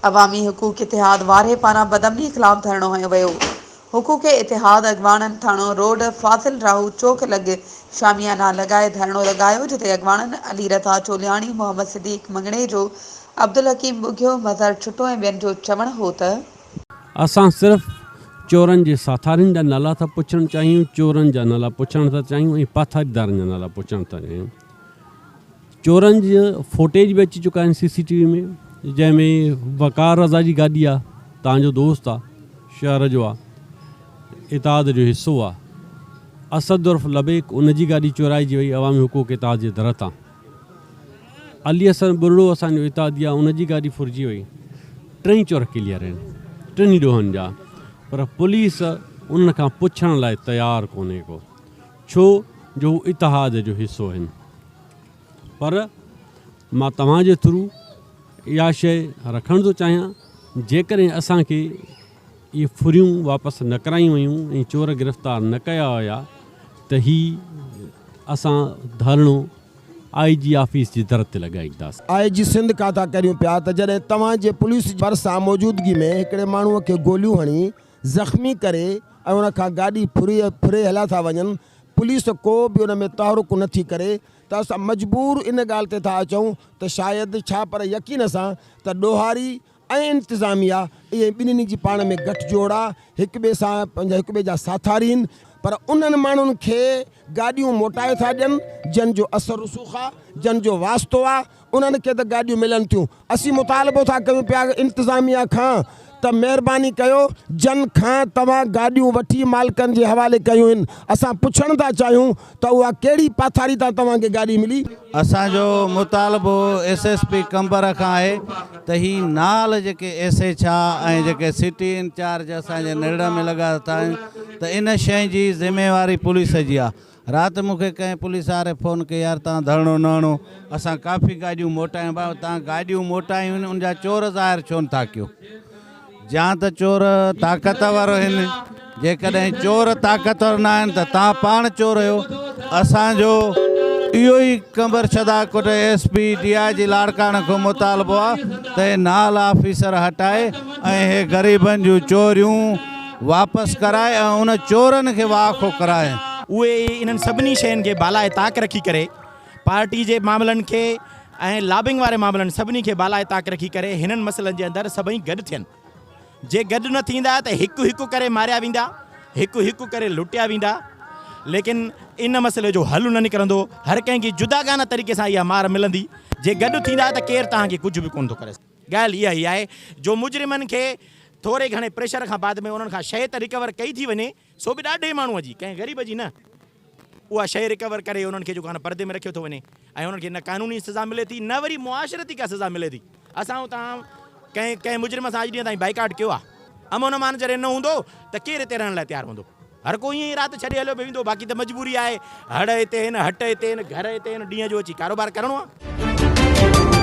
عوامي حقوق اتحاد وارهي پاران بدامني خلاف ڌرڻو هنيو ويو. حقوق اتحاد اڳواڻن ٿاڻو روڊ فاضل راهو چوڪ لڳ شاميانا لڳائي ڌرڻو لڳايو جتي اڳواڻن علي رضا چولياڻي، محمد صديق مڱڻيجو، عبدالحڪيم ٻگهيو، مظهر ڇٽو ۽ ٻين جو چوڻ هو ته. اسان صرف چورن جي ساٿارين جا نالا ٿا پڇڻ چاهيون، چورن جا نالا پڇڻ ٿا چاهيون ۽ پاٿاريدارن جا نالا پڇڻ ٿا چاهيون. چورن جي فوٽيج به اچي چڪا آهن سي سي ٽي وي ۾ جنهن ۾ وقار رضا جي گاڏي آ تان جو دوست آ شهر جو آ اتحاد جو حصو آ اسد عرف لبيڪ ان جي گاڏي چورائجي وئي عوامي حقوق اتحاد جي در تان علي حسن ٻرڙو اسان جو اتحادي آ ان جي گاڏي ڦرجي وئي ٽئي چور ڪليئر آهن ٽنهي ڏوهن جا پر پوليس انهن کان پڇڻ لاء تيار ڪونهي ڪو ڇو جو هو اتحاد جو حصو آهن پر مان توهان جي ٿرو اها شيء رکڻ ٿو چاهيان جيڪڏهن اسان کي اهي ڦريون واپس نه ڪرايون ويون ۽ چور گرفتار نه ڪيا ويا ته هي اسان ڌرڻو آء جي آفيس جي در تي لڳائينداسين. آء جي سنڌ کان ٿا ڪريون پيا ته جڏهن توهان جي پوليس ڀرسان موجودگي ۾ هڪڙي ماڻهو کي گوليون هڻي زخمي ڪري ۽ ان کان گاڏي ڦري ڦري هليا ٿا وڃن، پوليس ڪو به ان ۾ تحرڪ نه ٿي ڪري ته اسان مجبور ان ڳالهه تي ٿا اچون ته شايد ڇا پر يقين سان ته ڏوهاري ۽ انتظاميا اهي ٻنهي جي پاڻ ۾ گٺ جوڙ آ، هڪ ٻئي سان پنهنجا هڪ ٻئي جا ساٿاري هن پر انهن ماڻهن کي گاڏيون موٽائي ٿا ڏين جن جو اثر رسوخ آ، جن جو واسطو آ، انهن کي ته گاڏيون ملن ٿيون. اسين مطالبو ٿا ڪيون پيا انتظاميا کان ته مهرباني ڪيو جن کان توهان گاڏيون وٺي مالڪن جي حوالي ڪيون هن اسان پڇڻ ٿا چاهيون ته اها ڪهڙي پاٿاري تان توهان کي گاڏي ملي. اسان جو مطالبو ايس ايس پي قمبر کان آهي ته هي نال جيڪي ايس ايڇ آ ۽ جيڪي سٽي انچارج اسان جي نرڙ ۾ لڳا اٿن ته ان شئي جي ذميواري پوليس جي آ رات مون کي ڪنهن پوليس واري فون ڪئي يار توهان ڌرڻو نه هڻو اسان ڪافي گاڏيون موٽايون ڀاء توهان گاڏيون موٽايون آهن ان جا چور ظاهر ڇو نه ٿا ڪيو جا ته چور طاقتور آهن جيڪڏهن چور طاقتور نه آهن ته توهان پاڻ چور آهيو اسان جو اهو ئي Qambar Shahdadkot S P D I G Larkana کان مطالبو آهي ته هي نال آفيسر هٽائي ۽ هي غريبن جون چوريون واپس ڪرائي ۽ ان چورن کي واکو ڪرائي. اهي انهن سڀني شين کي بالائي طاق رکي ڪري پارٽي جي معاملن کي ۽ لابنگ واري معاملن سڀني کي بالائي طاق رکي ڪري هنن مسئلن جي اندر سڀئي گڏ ٿين. جي گڏ نه ٿيندا ته هڪ هڪ ڪري ماريا ويندا، هڪ هڪ ڪري لٽيا ويندا ليڪن ان مسئلي جو حل نه نڪرندو. هر ڪنهن کي جداگانه طريقي سان اها مار ملندي. جي گڏ ٿيندا ته ڪير توهان کي ڪجهه به ڪونه ٿو ڪري سگهي. ڳالهه اها ئي آهي جو مجرمن کي ٿوري گهڻي پريشر کان بعد ۾ انهن کان شيء ته ريڪور ڪئي ٿي وڃي سو به ڏاڍي ماڻهوء جي ڪنهن غريب جي نه. اها شيء ريڪور ڪري انهن کي جيڪو آهي نه پردي ۾ رکيو ٿو وڃي ۽ انهن کي نه قانوني سزا ملي ٿي نه وري معاشرتي ڪا سزا ملي ٿي. اسان اتان ڪنهن ڪنهن مجرم سان اڄ ڏينهن تائين بائيڪاٽ ڪيو آهي. امن امان جڏهن نه هوندو ته ڪير هتي رهڻ لاء تيار هوندو. هر ڪو ائين ئي رات ڇڏي هليو به ويندو باقي ته مجبوري آهي هڙ هتي آهن هٽ هتي آهن گهر هتي آهن ڏينهن جو اچي ڪاروبار ڪرڻو آهي.